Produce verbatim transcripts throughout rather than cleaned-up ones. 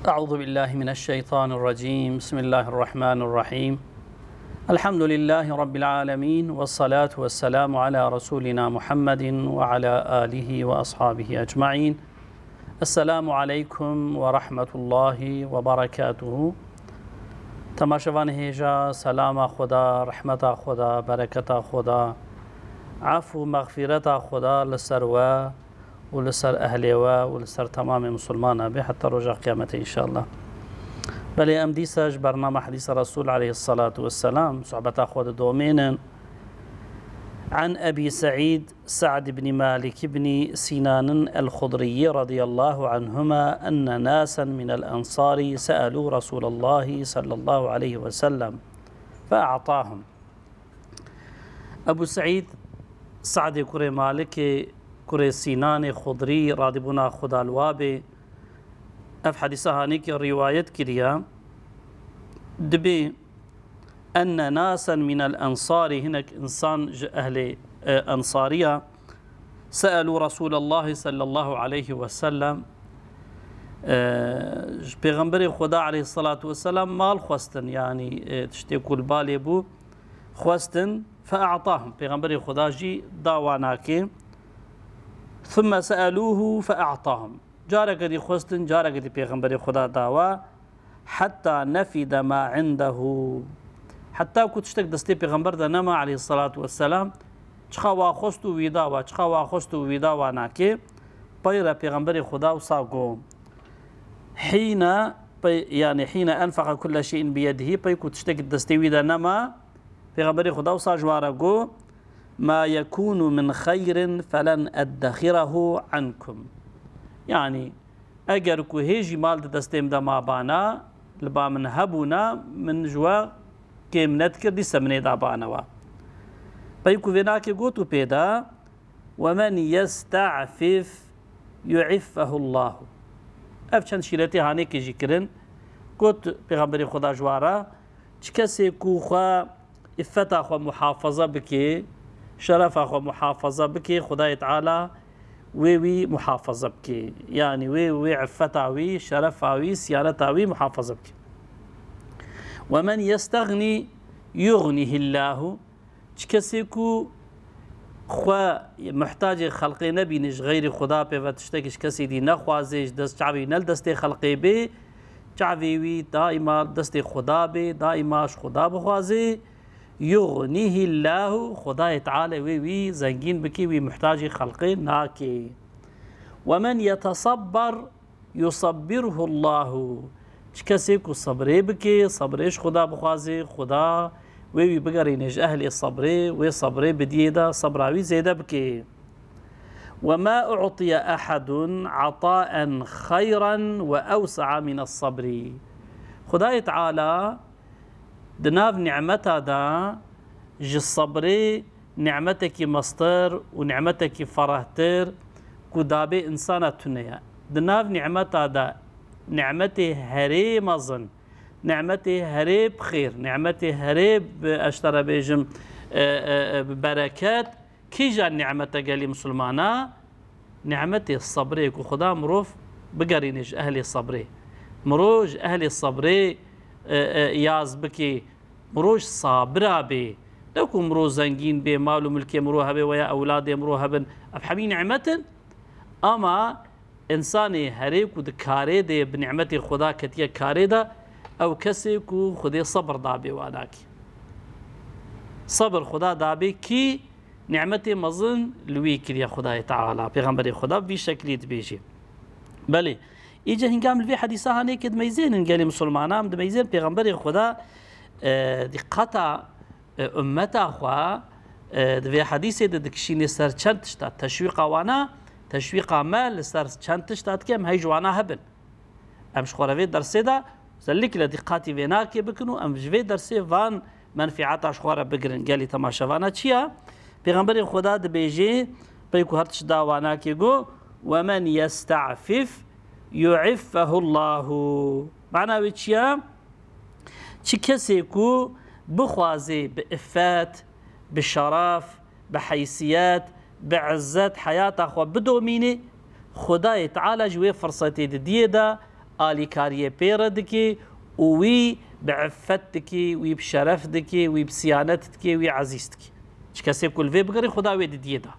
أعوذ بالله من الشيطان الرجيم. بسم الله الرحمن الرحيم. الحمد لله رب العالمين، والصلاة والسلام على رسولنا محمد وعلى آله وأصحابه أجمعين. السلام عليكم ورحمة الله وبركاته. Temaşevanê hêja, selama Xweda, rehmeta Xweda, bereketa Xweda, af û mexfîreta Xweda li ser we û li ser ehlê we û li ser temamê misilmana be heta roja qiyametê înşallah. Belê em dîsa ji bernama Hedîsa Resûl aleyhissalatu vesselam sohbeta xwe didomînin. عن أبي سعيد سعد بن مالك بن سنان الخضري رضي الله عنهما أن ناسا من الأنصار سألوا رسول الله صلى الله عليه وسلم فأعطاهم. Ebu Seîd, Se'dê kurê Malikê, kurê Sînanê Xudrî, radîbûna Xuda li wa bê, ev hedîsa hanîkî rîwayet kiriye. Dibê, enne nasen minel ensarî, hinek însan ji ehlê, e, ensariya, se'elû Resûlallahî sallallahu aleyhi ve sellem, e, ji Pêxemberê Xuda aleyhissalatu vesselam mal xwestin, yanî, e, tiştê ku li balê bû, xwestin, fe'atahum, Pêxemberê Xuda jî da wanakê. Thumme se'elûhu fe'atahum. Careke dî xwestin, careke dî Pêxemberê Xuda dawa. Hetta nefide ma indehu. Hetta ku tiştek destê Pêxember de nema aleyhissalatu vesselam, çiqa wa xwest û wî dawa, çiqa wa xwest û wî dawa nakê. Peyre Pêxemberê Xuda wisa go. Hîne, pey, yani hîne enfeqa kulle şeyin biyedihî, pey ku tiştek destê wî de nema, Pêxemberê Xuda wisa ji wan re got, "Ma yekûnu min xeyrin felen eddexirehu ankum." Yanî, eger ku hê jî mal di destê min de mabana, li ba min hebûna, min ji we kêm nedikir, dîse min ê dabana we. Pey ku vê nakê got û pê da, "We men yesta'fif yu'iffehu Allahu." Ev çend şîretê hanêkê jî kirin. Got Pêxemberê Xuda ji wan re, çi kesê ku xwe îffeta xwe muhafaza bike, şerefa xwe muhafaza bike, Xudayê Teala wê wî muhafaza bike. Yanî wê, wê îffeta wî, şerefa wî, siyaneta wî muhafaza bike. "We men yestexnî yuxnihillahu." Çi kesê ku xwe muhtacê xelqê nebîne, ji xeyrî Xuda pê ve tiştekî ji kesî dî nexwaze, ji dest çavê wî ne li destê xelqê bê, çavê wî daîma destê Xuda bê, daîma ji Xuda bixwaze, yuxnihillahu, Xudayê Teala wê wî zengîn bikî, wî muhtacê xelqê nakê. "We men yetesabber yusabbirhu Allahu." Çi kesê ku sebrê bike, sebrê ji Xuda bixwaze, Xuda wê wî bigerîne ji ehlê sebrê, wê sebrê bidiyê de, sebra wî zêde bike. "We ma u'tiye ehedun ataen xeyran we ewse'a mine sabri." Xudayê Teala di nav nimeta de ji sebrê nimetekî mestir û nimetekî ferehtir ku dabê insana tune ye. Di nav nimeta de nimetê herê mezin, nimetê herê bi xêr, nimetê herê bi, ez ji te re bêjim, e, e, e, bi bereket, kîjan nimete gelî misilmana? Nimetê sebrê ku Xuda mirov bigerîne ji ehlê sebrê. Mirov ji ehlê sebrê, e, e, yaz bike, mirov ji sabira bê. Ne ku mirov zengîn bê, mal û milkê mirov hebe, weya ewladê mirov hebin. Ev hemî nimet in. Ama însanê herê ku di karê de bi nimetê Xuda ketiye karê de, ew kesê ku Xudê sebir dabê wa nakî. Sebir Xuda dabê kî nimetê mezin li wî kiriye Xudayê Teala. Pêxemberê Xuda bi vî şeklî dibêjê. Belê, îca hingam li vê hedîsa hanê ke dimeyzênin gelê misilmana, em dimeyzên Pêxemberê Xuda, e, dîqata, e, ummeta xwe, e, di vê hedîsê de dikişînê ser çend tişta. Teşwîqa wana, teşwîqa me li ser çend tişta dike, em hey ji wana hebin. Em ji xwe re vê dersê de özellikle dîqatî vê nakê bikin û em ji vê dersê van menfîeta ji xwe re bigirin. Gelî temaşevana çi ya? Pêxemberê Xuda dibêjê, pey ku her tişt da wa nakê got, "We men yesta'fif yu'iffehu Allahu." Mana wê çi ya? Çi kesê ku bixwaze bi iffet, bi şeref, bi heysiyet, bi izzet heyata xwe bidomînê, Xwedayê Teala ji wê firsetê didiyê de, alîkariyê pê re dikê û wî bi iffet dikê, wî bi şeref dikê, wî bi siyanet dikê, wî ezîz dikê. Çi kesê ku li vê bigirê, Xuda wê didiyê da.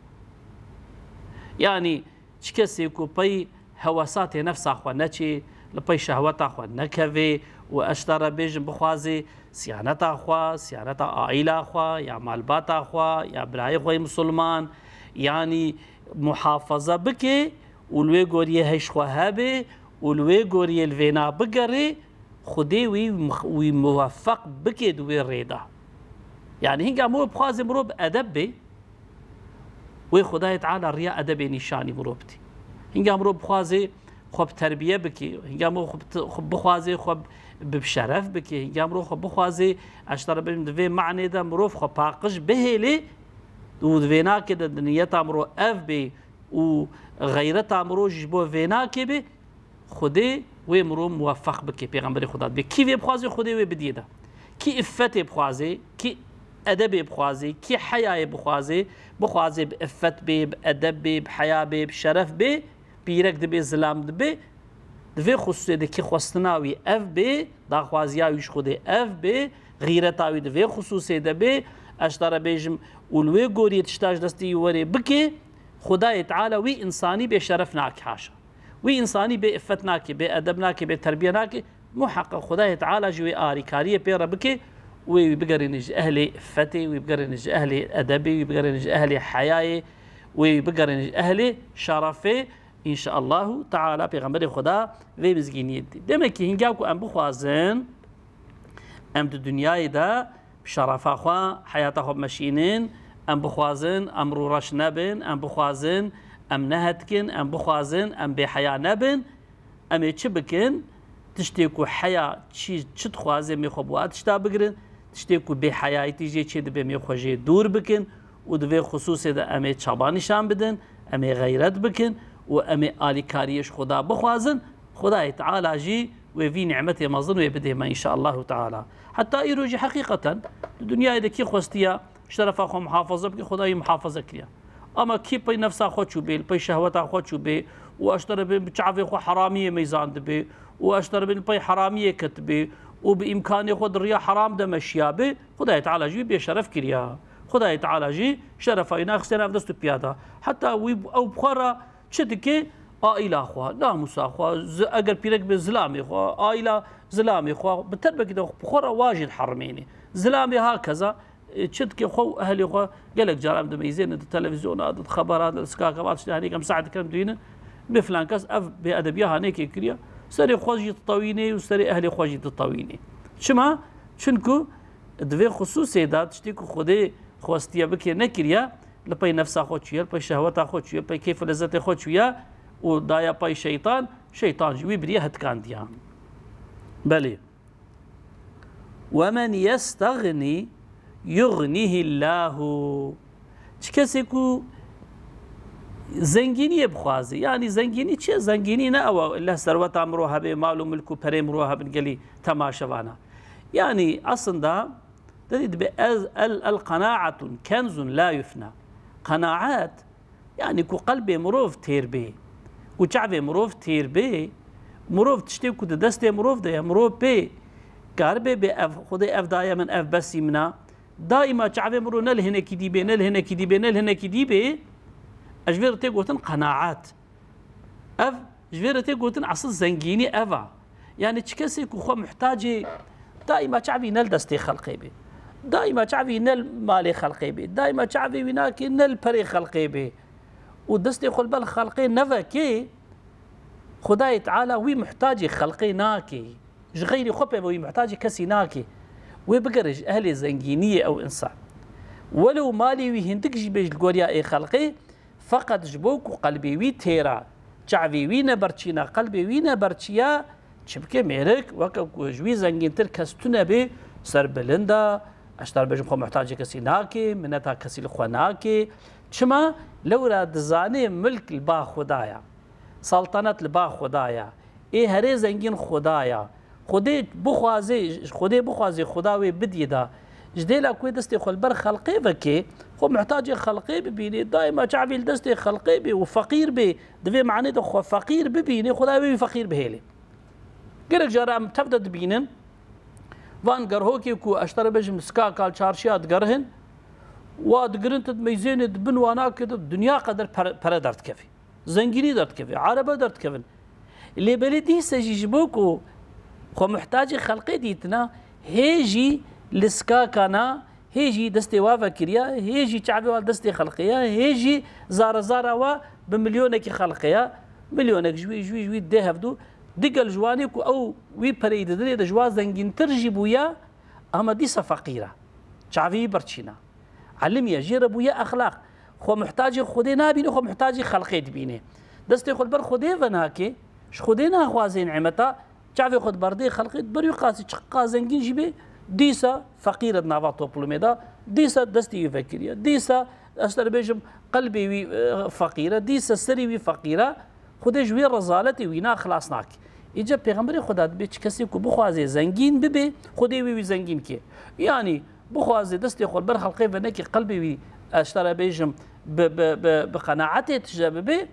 Yanî çi kesê ku pey hewesatê nefsa xwe neçê, li pey şehweta xwe nekevê û ez ji te re bêjim bixwazê siyaneta xwe, siyaneta aîla xwe, ya malbata xwe, ya birayê xwe yê misilman, yanî muhafaza bike û li wê goriyê hej xwe hebe û li wê goriyê li vêna bigere, Xwedê wî, wî muwefeq bike di wê rê de. Yanî hinga mirov bixwaze mirov bi edeb be, wê Xwedayê Teala riya edebê nîşanî mirov bidî. Hinga mirov bixwaze xwe bi terbiye bike, hinga mirov xwe bi t-, xwe bixwaze xwe bi şeref bike, hinga mirov xwe bixwaze, ez ji te re bêjim, di vê manê de mirov xwe paqij bihêlê û di vênakê de di niyeta mirov ev bê û xeyreta mirov jî ji bo vênakê bê, Xwedê wê mirov muwefeq bike, pêxemberê Xweda dibe. Kî vê bixwaze, Xwedê wê bidiyê de. Kî iffetê bixwaze, kî edebê bixwaze, kî heyayê bixwaze, bixwaze bi iffet bê, bi edeb bê, bi heya bê, bi şeref bê, pîrek dibe, zilam dibe, di vê xusûsê de kî xwestina wî ev bê, daxwaziya wî ji Xwedê ev bê, xîreta wî di vê xusûsê de bê, ez ji te re bêjim, û li wê goriyê tişta ji destê wî werê bike, Xwedayê Teala wî însanî bê şeref nake, haşa. Wî însanî bê iffet nake, bê edeb nake, bê terbiye nake. Muheqeq Xwedayê Teala jî wê arîkariyê pê re bike, wê wî bigerîne ji ehlê iffetê, wî bigerîne ji ehlê edebê, wî bigerîne ji ehlê heyayê, wê wî bigerîne ji ehlê şerefê. Înşaallahu Teala pêxemberê Xweda vê mizgîniyê didî. Demek ki hinga ku em bixwazin, em di dinyayê de bi şerefa xwe, heyata xwe bimeşînin, em bixwazin, em rûreş nebin, em bixwazin, em nehetkin, em bixwazin, em bêheya nebin, em ê çi bikin? Tiştê ku heya çi, çi dixwaze, em ê xwe bi wa tişta bigirin, tiştê ku bêheyayîtî jê çê dibe, em ê xwe jê dûr bikin û di vê xisûsê de em ê çaba nîşan bidin, em ê xeyret bikin û em ê alîkariyê ji Xweda bixwazin. Xwedayê Teala jî wê vî nîmetê mezin wê bidê me înşaallahu teala. Heta îro jî heqîqeten di dinyayê de kî xwestiya şerefa xwe muhafaza bike, Xwedayê muhafaza kiriya. Ama kî pey nefsa xwe çû bê, li pey şehweta xwe çû bê û ez ji te re bêjim bi çavê xwe heramiyê meyzan dibê û ez ji te re bêjim li pey heramiyê ketibê û bi îmkanê xwe di riya heram de meşiya bê, Xwedayê Teala jî wî bêşeref kiriya. Xwedayê Teala jî şerefa wî naxistiye nav dest û piya da. Heta wî ew bi xwe re çi dike? Aîla xwe, namûsa xwe, zi-, eger pîrek be zilamê xwe, aîla zilamê xwe, bi terbekî de bi xwe re wa jî diherimênê. Zilamê hakeza, e, çi dike xwe û ehlê xwe gelek caran em dimeyzênin di televîzyona, di xebera, di skaka, va tiştê hanê kem saet dikin dibînin. Bê filan kes ev bêedebiya hanêkê kiriye. Serê xwe jî ditewînê û serê ehlê xwe jî ditewînê. Çima? Çunku di vê xisûsê de tiştê ku Xwedê xwestiye bike nekiriye, li pey nefsa xwe çûye, li pey şehweta xwe çûye, pey keyf û lezzetê xwe çûye û daye pey şeytan, şeytan jî wî biriye hetkandiya. Belê. "Ve men yestagni yugnihi Allahu." Çi kesê ku zengîniyê bixwaze, yanî zengînî çi ye? Zengînî ne ew e, leh serweta mirov hebe, mal û milk û perê mirov hebin, gelî temaşevana. Yanî aslında Didî dibe ez, el, el qenaetun kenzun la yufna. Qenaet, yanî ku qelbê mirov têr bê, ku çavê mirov têr bê, mirov tiştê ku di destê mirov de ye, mirov pê karibe bê ev, Xwedê ev daye min, ev besî min a. Daîma çavê mirov ne li hinekî dî bê, ne li hinekî dî bê, ne li hinekî dî bê. Ez ji vê re tê gotin qenaet. Ev, ji vê re tê gotin, esil zengînî ev a. Yanî çi kesê ku xwe muhtacê, daîma çavî ne li destê xelqê bê. Daîma çavî ne li malê xelqê bê. Daîma çavê wî nake ne li perê xelqê bê. Û destê xwe li ber xelqê nevekê, Xwedayê Teala wî muhtacê xelqê nake. Ji xeyrê xwe peve wî muhtacê kesî nake. Wê bigere ji ehlê zengîniyê ew însan. Welew malê wî hindik jî bê ji li goriya ê xelqê, Feqet ji bo ku qelbê wî têra, çavê wî ne berçîna, qelbê wî ne berçiya, çi bike mêrik, weke ku ji wî zengîntir kes tune bê, serbilind e, ez ji te re bêjim xwe muhtacê kesî nake, mineta kesî li xwe nake. Çima? Lewra dizane milk li ba Xuda ya. Saltanet li ba Xuda ya. Ê herê zengîn Xuda ya. Xwedê bixwaze, Xwedê bixwaze, Xuda wê bidiyê da. Ji dêla ku wê destê xwe li ber xelqê veke, xwe muhtacê xelqê bibîne, daîma çavê li destê xelqê bê û feqîr bê, di vê manê de xwe feqîr bibîne, Xuda wê wî feqîr bihêle. Gelek cara em tev de dibînin, van gerhokê ku ez ji te re bêjim li Skaka li çarşiya digerihin, wa digirin tu dimeyzênê dibin wana ke tu dinya qeder pere, pere derdikevî. Zengînî derdikevî, erebe derdikevin. Lê belê dîse jî ji bo ku xwe muhtacê xelqê dîtina, hê jî li Skaka na, hê jî destê wa vekiriya, hê jî çavê wa destê xelqê ya, hê jî zara zara wa bi milyonekî xelqê ya, milyonek ji wî, ji wî, ji wî dê hevdû. Digel ji wanê ku ew wî pereyî didinê de ji wa zengîntir jî bûya, ama dîsa feqîr e. Çavê wî birçîna. Elim ye, jê re bûye exlaq. Xwe muhtacê Xwedê nabîne, xwe muhtacê xelqê dibîne. Destê xwe li ber Xwedê venake, ji Xwedê naxwaze nimeta, çavê xwe di berdê xelqê, di ber wî qasî çiqa zengîn jî bê, dîsa feqîr e di nava toplumê de, dîsa destê wî vekiriye, dîsa ez te bêjim qelbê wî, e, feqîr e, dîsa serê wî feqîr e, Xwedê ji wê rezaletê wîna xilas nake. Îca Pêxemberê Xweda dibê çi kesê ku bixwaze zengîn bibe, Xwedê wê wî zengîn ke. Yanî bixwaze destê xwe li ber xelqê veneke qelbê wî, ez ji te re bêjim, bi, bi, bi, bi qenaetê tije bibe,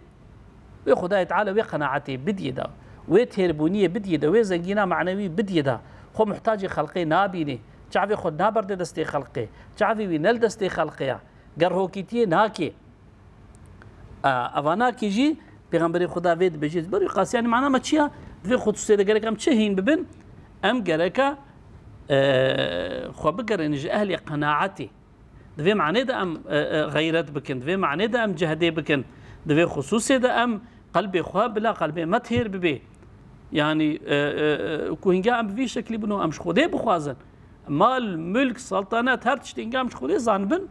wê Xwedayê Teala wê qenaetê bidiyê de, wê têrbûniyê bidiyê de, wê zengîna manewî bidiyê de. Xwe muhtacê xelqê nabînê, çavê xwe naberde destê xelqê, çavê wî ne li destê xelqê ye, gerhokîtiyê nake. A, evana kî jî Pêxemberê Xweda vê dibêje, ber wî qasî, yanî mana me çi ya? Di vê xususê de gerek em çi hîn bibin? Em gereka, e, xwe bigerînin ji ehlê qenaetê. Di vê manê de em, e, e, xeyret bikin, di vê manê de em cehdê bikin, di vê xususê de em qelbê xwe bila qelbê me têr bibe. Yanî, e, e, e, ku hinga em bi vî şeklî bin û em ji Xwedê bixwazin. Mal, mulk, saltanet, her tiştê hinga em ji Xwedê zanibin.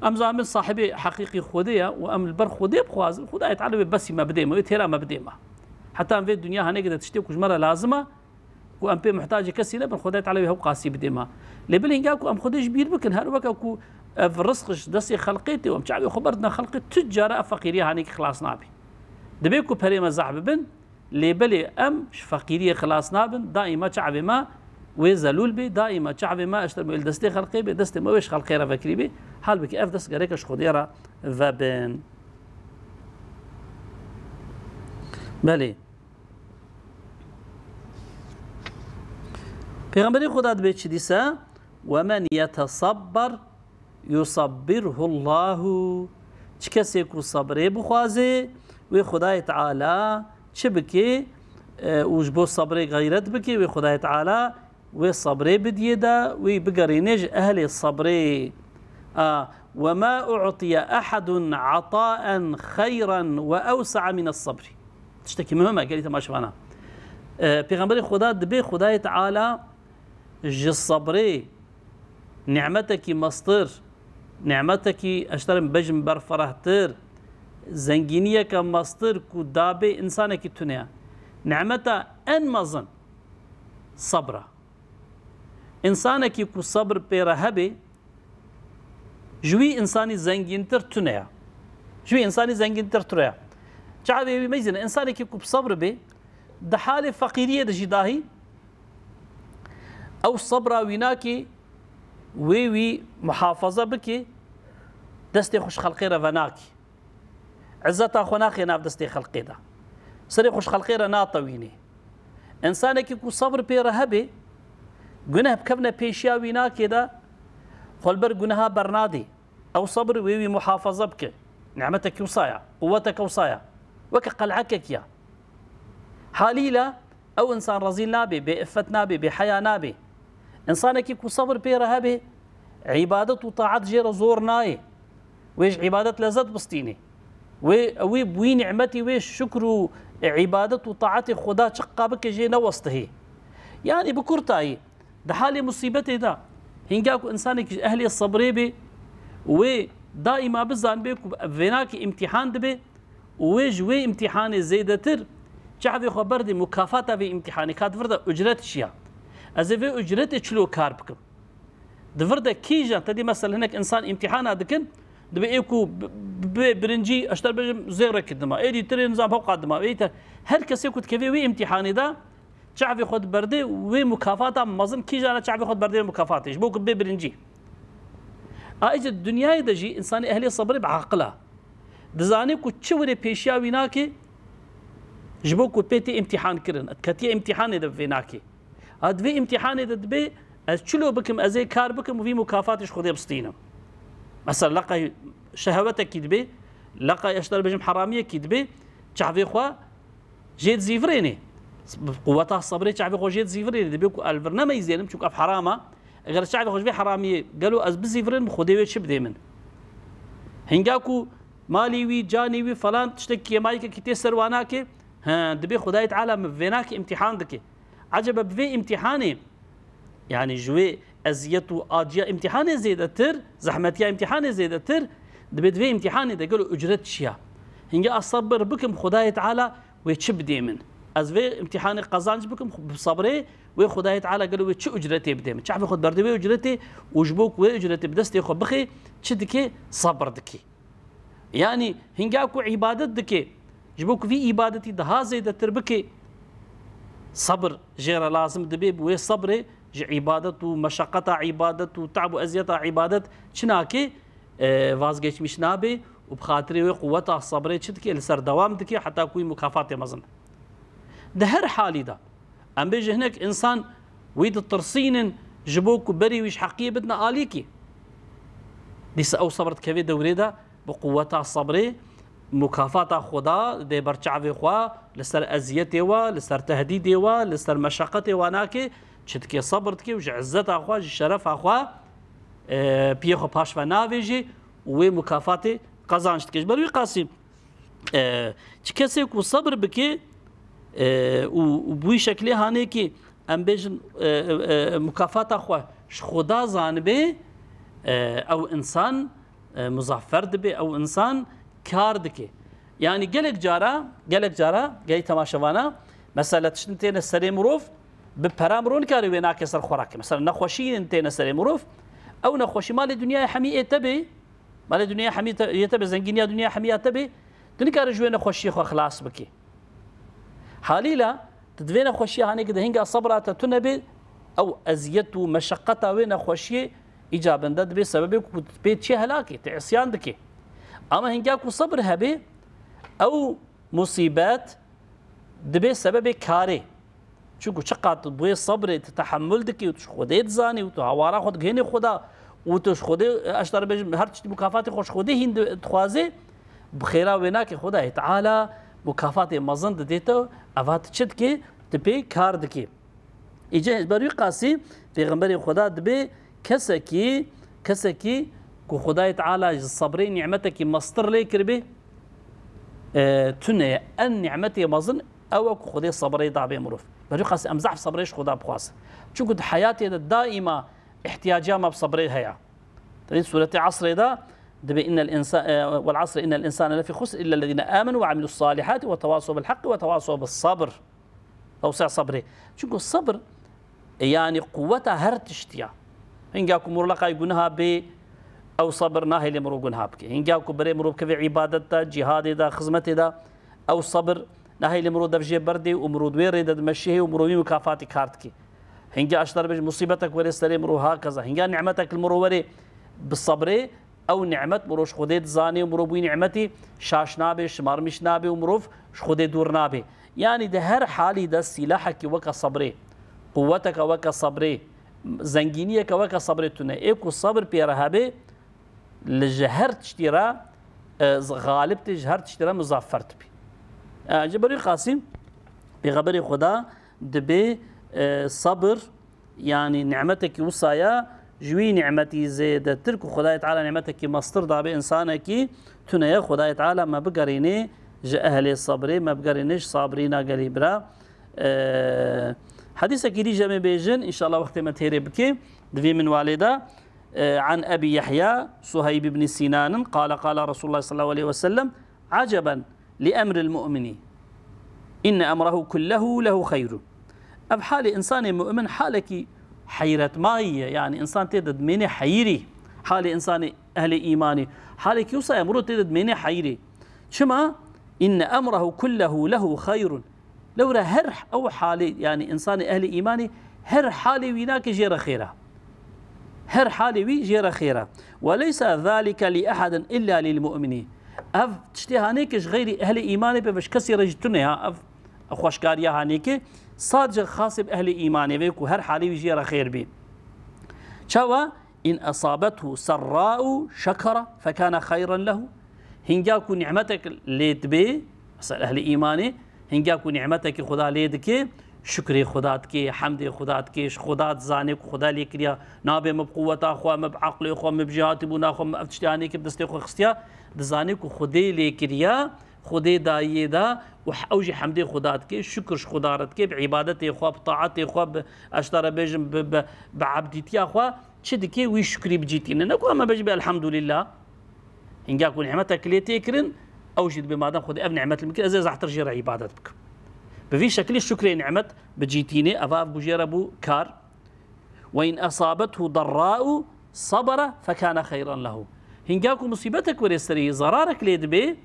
Em zanibin sahibê heqîqî Xwedê ye û em li ber Xwedê bixwazin, Xwedayê Teala wê besî me bidê me, wê têra me bidê me. Heta em vê dinya henekê de tiştê ku ji me re lazim e, ku em pê muhtacê kesî nebin, Xwedayê Teala wê hew qasî bidê me. Lê bilê hinga ku em Xwedê ji bîr bikin, her weke ku ev rizq ji destê xelqê tê û em çavê xwe berdine xelqê, tu cara ev feqîriya henekê xilas nabe. Dibê ku perê me zehf bibin, Lê belê em ji feqîriyê xilas nabin, daîma çavê me wê zelûl bê, daîma çavê me, ez ji te bêjim, li destê xelqê bê, destê me wê ji xelqê re vekirî bê. Halbikî ev dest gereke ji Xwedê re vebin. Belê. Pêxemberê Xweda dibê çi dîse? "Ve men yetesabber yusabbirhullahu." Çi kesê ku sabrê bixwaze, wê Xwedayê Teala çi bike, e, û ji bo sabrê xeyret bike, wê Xwedayê Teala wê sabrê bidiyê de, wî bigerîne ji ehlê sabrê. A, "Ve ma u'tiye ehedun ataen xeyran ve ewse'a mines sabri." Tiştekî muhim e, gelî temaşevana. E, Pêxemberê Xweda dibê Xwedayê Teala ji sabrê nimetekî mestir, nimetekî, ez ji te re bêjim, berferahtir, zengîniyeke mestir ku dabê însanekî tune ye. Nimeta en mezin sabr e. Însanekî ku sabr pê re hebe, ji wî însanî zengîntir tune ye. Ji wî însanî zengîntir tune ye. Çavê wî meyzîne, însanekî ku bi sabr bê, di halê feqîriyê de jî dahî, ew sabra wî nakê, wê wî muhafaza bike, destê xwe ji xelqê re venakê. Îzzeta xwe naxê nav destê xelqê de. Serê xwe ji xelqê re natewînê. Însanekî ku sebr pê re hebe, guneh bikevne pêşiya wî nakê de, xwe li ber guneha bernadê. Ew sebr wê wî muhafaza bike. Nimetekî wisa ye, quweteke wisa ye. Weke qelhekekî ye. Halîle ew însan rezîl nabe, bêiffet nabe, bêheya nabe. Însanekî ku sebr pê re hebe, îbadet û taet jê re zor nayê. Wê ji îbadet lezzet bistînê. Wê, wê bi wî nimetî wê şukr û îbadet û taetê Xweda çiqa bike jê newestihê. Yanî bi kurtayî, di halê musîbetê de, hînga ku însanekî ji ehlê sebrê bê, wê daîma bizanibê ku vênakê îmtîhan dibe, û wê ji wê îmtîhanê zêdetir çavê xwe berdê mukafata vê îmtîhanê, ka di vir de ucret çi ya. Ez ê vê ucretê çilo kar bikim. Di vir de kîjan, te dî mesela hinek însan îmtîhana dikin, dibe ê ku bi, bi, bê birincî, ez ji te re bêjim, zêrekî dima, ê dîtirê nizam hewqa dima, ê te, her kesê ku dikeve wê îmtîhanê de, çavê xwe diberdê wê mukafata mezin, kîjan e çavê xwe diberdê wê mukafatê, ji bo ku bê birincî. A, îca di dinyayê de jî însanê ehlê sebrê bi aqil e. Dizanê ku çi were pêşiya wî nake, Ji bo ku pê tê îmtîhan kirin, ketiye îmtîhanê de bi vê nakê. Ha, di vê îmtîhanê de dibê ez çilo bikim, ez ê kar bikim û vî mukafatê ji Xwedê bistînim. Mesela leqay şehewetekî dibê, leqay eşter bêjim heramiyekî dibê, çavê xwe jê dizîvirênê. Bi quweta sebrê çavê xwe jê dizîvirênê. Dibê ku el vir nemeyzênim, çunku ev herama. Eger çavê xwe ji vê heramiyê gelo ez bizîvirênim, Xwedê wê çi bidê min? Hinga ku malî wî, canî wî, falan tiştek kêmayîkekî tê ser wan nake, he, dibê Xwedayê Teala min vê nake îmtîhan dike. Ecebe bi vê îmtîhanê, yani ji wê eziyet û aciya îmtîhanê zêdetir, zehmetiya îmtîhanê zêdetir, dibê di vê îmtîhanê de gelo ucret çi ya? Hinga ez sebir bikim, Xwedayê Teala wê çi bidê min? Ez vê îmtîhanê qezanc bikim, bi sebrê wê Xwedayê Teala gelo wê çi ucretê bidê min? Çavê xwe berdê wê ucretê û ji bo ku wê ucretê bi destê xwe bixê, çi dike? Sebir dike. Yani hinga ku îbadet dike, ji bo ku vî îbadetî daha zêdetir bike, sebir jê re lazim dibe, bi wê sebrê ji îbadet û meşeqeta îbadet û te'b û eziyeta îbadet çi nake? E, vazgeçmiş nabe û bi xatirê wê quweta sebrê çi dike? Li ser dewam dike heta ku wî mukafatê mezin. Di her halî de, em bêjin hinek însan wî ditirsînin ji bo ku berî wî ji heqiyê bidine alîkî. Dîsa ew sebr dikeve dewrê de bi quweta sebrê mukafata Xweda dê ber çavê xwe li ser eziyetê we, li ser tehdîdê we, li ser meşeqetê we nake, çi dike sebr dike û ji izzeta xwe, ji şerefa xwe, e, piyê xwe paş ve navêjê û wê mukafatê qezanç dike. Ji ber wî qasî, e, çi kesê ku sebr bike, e, û, û bi wî şeklê hanê ki em bêjin, e, e, e, mukafata xwe ji Xweda zanibe, e, ew însan, e, muzaffer dibe, ew însan kar dike. Yani gelek cara, gelek cara, gelî temaşevana, mesela tiştin têne serê mirov, bi pera mirov nikare wê nake ser xwe rake. Mesela nexweşiyên têne serê mirov, ew nexweşî malê dinyayê hemî ê te bê, malê dinyayê hemî te, yê te bê, zengîniya dinyayê hemî ya te bê, tu nikare ji wê nexweşiyê xwe xilas bikî. Halîla, tu di vê nexweşiya hanê ki di hinga sebra te tune bê, ew eziyet û meşeqeta wê nexweşiyê îca binde dibê sebebê ku tu pê çê helakê, tu îsyan dikê. Ama hinga ku sebir hebê, ew musîbet dibê sebebê karê. Çunku çiqat tu bi wê sebrê tu tehemul dikî û tu ji Xwedê dizanî û tu hawara xwe digihênî Xweda û tu ji Xwedê, e, ez ji te re bêjim, her tiştî mukafatê xwe ji Xwedê hîn di-, dixwazê, bi xêra wê nake Xwedayê Teala mukafatê mezin didê te, eva tu çi dikî? Tu pê kar dikî. Îce ji ber wî qasî Pêxemberê Xweda dibê kesekî, kesekî ku Xwedayê Teala ji sebrê nîmetekî mestir lê kiribê, e, tune ye. En nîmetê mezin ew e ku Xwedê sebrê dabê mirov. Ber wî qasî em zehf sebrê ji Xweda bixwazin. Çunku di heyatê de daîma îhtiyaca me bi sebrê heye. Te dît sûretê Esrê de dibê innel insa-, e, vel asri innel insane lefî xusr illa lezîne amenu ve amilus salihati ve tevasaw bil haqqi ve tevasaw bis sabr. Tewsiya sebrê. Çunku sebr, e, yani quweta her tiştî ya. Hinga ku mirov leqay guneha bê, ew sebir nahêlê mirov guneha bike. Hinga ku berê mirov bikeve îbadet de, cîhadê de, xizmetê de, ew sebir nahêlê mirov dev jê berdê û mirov di wê rê de dimeşihê û mirov wî mukafatî kar dike. Hinga eşter bêj musîbetek were serê mirov hakeza. Hinga nîmetek li mirov were bi sebrê, ew nîmet mirov ji Xwedê dizanê û mirov bi wî nîmetî şaş nabe, şimarmîş nabe û mirov ji Xwedê dûr nabe. Yanî di her halî de sîlahekî weke sebrê, quweteke weke sebrê, zengîniyeke weke sebrê tune. Ê ku sebir pê re hebe, li ji her tiştî re, e, z-, xalib tê, ji her tiştî re muzaffer dibî. E, ji ber wî qasî, Pêxemberê Xweda dibê, e, sebir, yanî nîmetekî wisa ya, ji wî nîmetî zêdetir ku Xwedayê Teala nîmetekî mestir dabe însanekî tune ye. Xwedayê Teala me bigerînê ji ehlê sebrê, me bigerînê ji sabirîna gelî bira. Eee, hedîsekî dî jemê bêjin, înşallah wextê me têrê bike, di vî minwalê de, eee, an Ebî Yehya Suheyb ibn Sînanin, qale, qale Resulullah sallallahu aleyhi ve sellem, eceben li emril mu'mini. İnne emrehu kullehu lehu hayrun. Ev halê însanê mu'min halekî heyretmayî ye. Yanî însan tê de dimêne heyirî. Halê însanê ehlê îmanî. Halekî wisa ye, mirov tê de dimêne heyirî. Çima? İnne emrehu kullehu lehu hayrun. Lewra her ew halê, yanî însanê ehlê îmanî her halê wî nake jê re xêr e. Her halê wî jê re xêr e. Ve leysa zalike li ehadin illa lil mu'minî. Ev tiştê hanê ke ji xeyrî ehlê îmanê pê ve ji kesî re jî tune ha. Ev xweşkariya hanê ke, sadece xasê bi ehlê îmanê ve ku her halê wî jê re xêr bî. Çawa? "In esabethu serra'u şekere fekane xeyran lehu." Hinga ku nîmetek lê dibe, mesela ehlê îmanê, hinga ku nîmetekî Xuda lê dike, şukrê Xuda dike, hemdê Xuda dike, ji Xuda dizane ku Xuda lê kiriya, nabe min bi quweta xwe, min bi eqlê xwe, min bi jêhatîbûna xwe, min ev tiştê hanê ke bi destê xwe xistiya, dizane ku Xwedê lê kiriya, Xwedê dayiyê da û h-, ew jî hemdê Xuda dike, şukir ji Xuda re dike, bi îbadetê xwe, bi taetê xwe, bi, ez ji te re bêjim, bi, bi, bi ebdîtiya xwe çi dike, wî şukrî bi cî tîne. Ne ku em bêjin be elhamdulillah. Hinga ku nîmetek lê tê kirin, ew jî dibê madem Xwedê ev nîmet li min kir, ez ê zehtir jê re îbadet bikim. Bi vî şekilî şukrê nîmet bi cî tîne, eva ev bû jê re bû kar. "Ve in esabethu darra'u sabara fekane xeyran lehu." Hinga ku musîbetek were serê, zararek lê dibe,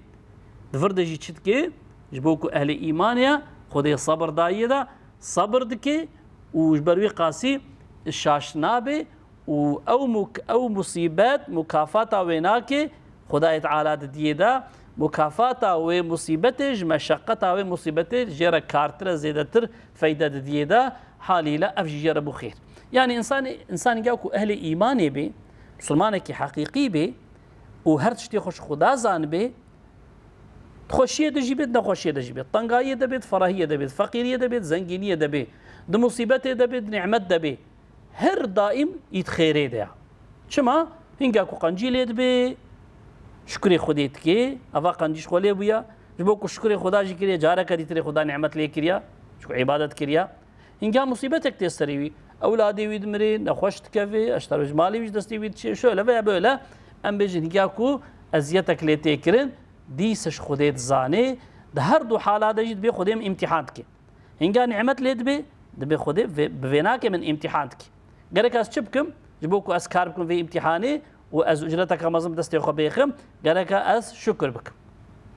di vir de jî çi dike? Ji bo ku ehlê îmanê ye, Xwedê sabir dayiyê de, sabir dike û ji ber wî qasî şaş nabe û ew muk-, ew musîbet mukafata wê nake, Xwedayê Teala didiyê de, mukafata wê musîbetê ji meşeqeta wê musîbetê jê re kartir e, zêdetir feyde didiyê de, halîle ev jî jê re bû xêr. Yanî însanê, însanê gel ku ehlê îmanê bê, misilmanekî heqîqî bê û her tiştê xwe ji Xuda zanibê, di xweşiyê de jî bê, di nexweşiyê de jî bê, di tengayiyê de bê, di ferahiyê de bê, di feqîriyê de bê, di zengîniyê de bê, di musîbetê de bê, di nîmet de bê, her daîm î di xêrê de ya. Çima? Hinga ku qencî lê dibe, şukrê Xwedê dike, eva qencî ji xwe lê bûya. Ji bo ku şukrê Xweda jî kiriye, careke dîtirê Xweda nîmet lê kiriya, ji ku îbadet kiriya. Hinga musîbetek tê serê wî, ewladê wî dimire, nexweş dikeve, eşter ji malê wî ji destê wî diçe, şöyle veya böyle, em bêjin hinga ku eziyetek lê tê kirin, dîse ji Xwedê dizane, di her du hala de jî dibê Xwedê min îmtîhan dike. Hinga nîmet lê dibe, dibê Xwedê vê, bi vê nake min îmtîhan dike. Gerek ez çi bikim? Ji bo ku ez kar bikim vê îmtîhanê û ez ucreteke mezin bi destê xwe bêxim, gereke ez şukir bikim.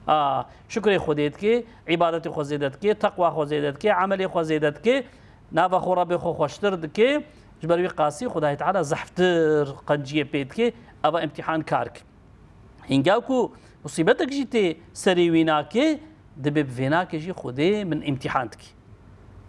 A, şukrê Xwedê dike, îbadetê xwe zêde dike, teqwa xwe zêde dike, emelê xwe zêde dike, nava xwe Rebê xwe xweştir dike, ji ber wî qasî Xwedayê Teala zehftir qenciyê pê dike, eva îmtîhan kar dike. Hinga ku musîbetek jî tê serê wî nake, dibê bi vê nake jî Xwedê min îmtîhan dike.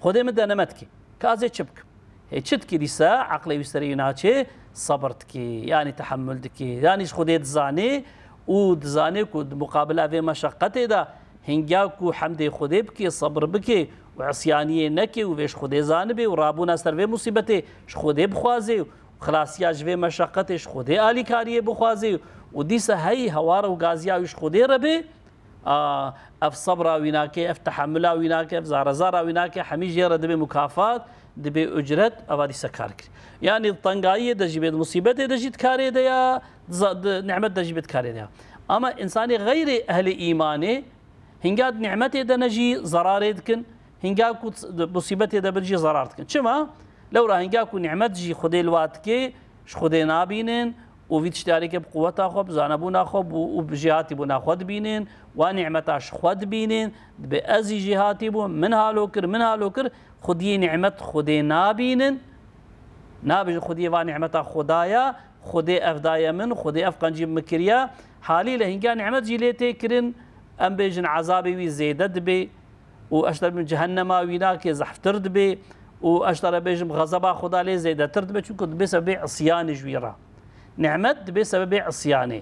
Xwedê min deneme dike. Ka ez ê çi bikim? Hê çi dike dîsa eqlê wî serê wî naçe, sebir dike, yanî tehemul dike, yanî ji Xwedê dizane û dizane ku di muqabila vê meşeqetê de hinga ku hemdê Xwedê bike, sebir bike û isyaniyê neke û vê ji Xwedê zanibe û rabûna ser vê musîbetê ji Xwedê bixwaze û xilasiya ji vê meşeqetê ji Xwedê alîkariyê bixwaze û dîsa hey hewara û gaziya wî ji Xwedê re bê, a, ev sebra wî nake, ev tehemula wî nake, ev zarezara wî nake, hemî jê re dibê mukafat, dibê ucret, eva dîsa kar kir. Yanî di tengayiyê de jî bê, di musîbetê de jî di karê de ya, di za-, di nîmet de jî bê di karê de ya. Ama însanê xeyrê ehlê îmanê, hinga di nîmetê de ne jî zerarê dikin, hinga ku di musîbetê de bin jî zerar dikin. Çima? Lewra hinga ku nîmet jî Xwedê li wa dike, ji Xwedê nabînin û vî tiştê alîkê bi quweta xwe, bi zanebûna xwe bû û bi jêhatîbûna xwe dibînin, wa nîmeta ji xwe dibînin, dibê ez jî jêhatî bûm, min halo kir, min halo kir, xwediyê nîmet Xwedê nabînin, nabêjin xwediyê va nîmeta Xweda ya, Xwedê ev daye min, Xwedê ev qencî bi min kiriya. Halîle hinga nîmet jî lê tê kirin, em bêjin ezabê wî zêde dibe û eşter bin cehennema wî nake zehftir dibe û eştera bêjim xezeba Xweda lê zêdetir dibe, çunku dibe sebebê isyanê ji wî re. Nîmet dibe sebebê isyanê.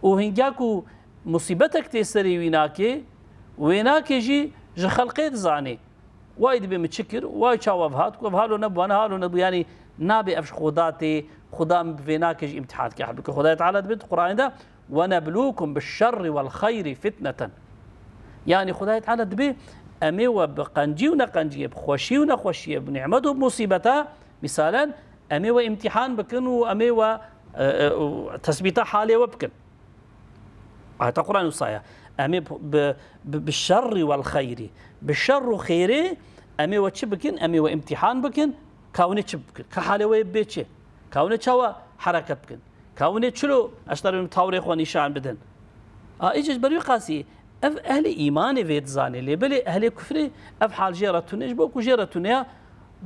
Û hinga ku musîbetek tê serê wî nake, wê nake jî ji xelqê dizane. Way dibê min çi kir? Way çawa ev hat? Ku ev halo nebû, ne halo nebû. Yanî nabê ev ji Xuda tê, Xuda min bi vê nake jî îmtîhan dike. Halbûkî Xwedayê Teala dibê di Qur'anê de, "Ve neblûkum bi şerri vel xeyri fitneten." Yanî Xwedayê Teala dibê, em ê we bi qencî û neqenciyê, bi xweşî û nexweşiyê, bi nîmet û bi musîbeta, mîsalen, em ê we îmtîhan bikin û em ê we, e, e, û tesbîta halê we bikin. Ayeta Qur'an wisa ye. Em ê bi, bi, bi şerri wel xeyrî, bi şer û xêrê em ê we çi bikin? Em ê we îmtîhan bikin. Ka hûn ê çi bikin? Ka halê we bê çi? Ka hûn ê çawa hereket bikin? Ka hûn ê çilo eştarên tawrê xwe nîşan bidin? A, îca ji ber wî qasî ev ehlê îmanê vê dizanê. Lê belê ehlê kufrê ev hal jê re tune, ji bo ku jê re tune ya,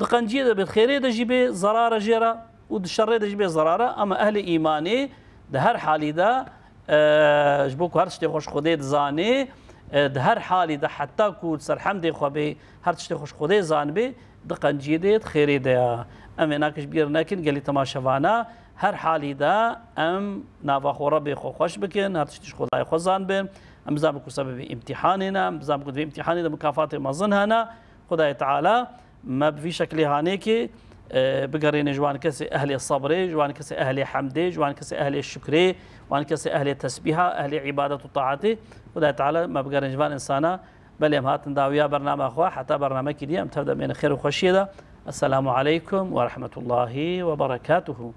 di qenciyê de bê, di xêrê de jî bê, zerare jê re û di şerê de jî bê zerare, ama ehlê îmanê di her halî de, e, ji bo ku her tiştê xwe ji Xwedê dizanê, E, di her halî de heta ku di ser hemdê xwe bê, her tiştê xwe ji Xwedê zanibê, di qenciyê de ye, di xêrê de ye. Em vê nakê ji bîr nekin, gelî temaşevana, her halî de em nava xwe Rebê xwe xweş bikin, her tiştî ji Xwedayê xwe zanibin. Em bizanibin ku sebebê îmtîhanê ne, em bizanibin ku di vê îmtîhanê de mikafatê mezin hene. Xwedayê Teala me bi vî şeklê hanêkê, e, bigerîne ji wan kesê ehlê sebrê, ji wan kesê ehlê hemdê, ji wan kesê ehlê şukrê, wan kesê ehlê tesbîha, ehlê îbadet û taetê. Xwedayê Teala me bigerîne ji van însana. Belê em hatin dawiya bernama xwe, heta bernamekî dî em tev de bêne xêr û xweşiyê de. Esselamu aleykum ve rahmetullahi ve berekatuhu.